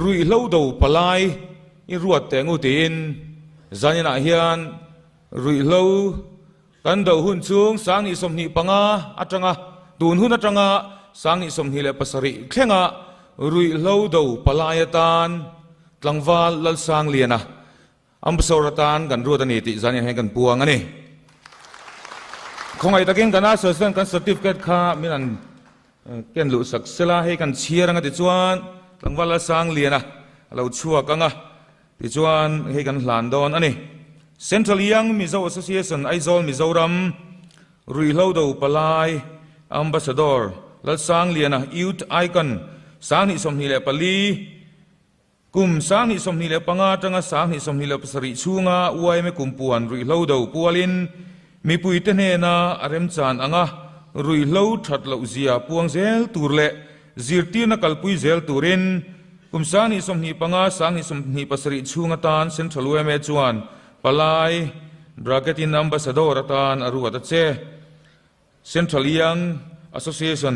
Ruihhlo do palai i ruat teh ngu tiin zaninah hian ruihhlo kan do hun chung 2025 atanga tun hun atanga 2027 thlenga ruihhlo do palai atan tlangval Lalsangliana Ambassador atan kan ruat a ni tih zanin hian kan puang a ni. Khawngaih takin kan association kan certificate kha min an ken luh sak sela hei kan chhiar anga tichuan tlangval Lalsangliana a lo chhuak anga tichuan hei kan hlan dawn a ni. Central Young Mizo Association Aizawl Mizoram Ruihhlo do palai Ambassador Lalsangliana Youth Icon 2024 Kum 2025 atanga 2027 chhunga yma kumpuan ruihhlo do pualin mipuite hnena a remchan anga ruihhlo that loh zia puang zel tur leh zirtirna kalpui zel turin kum 2025, 2027 chhung atan Central yma chuan palai bracket-in Ambassador atan a ruat a che. Central Young Association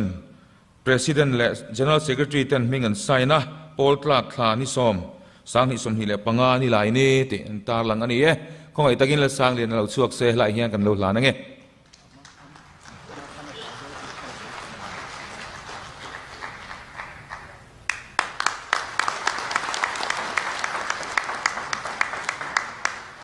President leh General Secretary ten hming an sign a, pawl tlak thla ni sawm, 2025 ni lai ni tih an tarlang a ni e. Khawngaih takin Lalsanglian a lo chhuak se, helaiah hian kan lo hlan ange.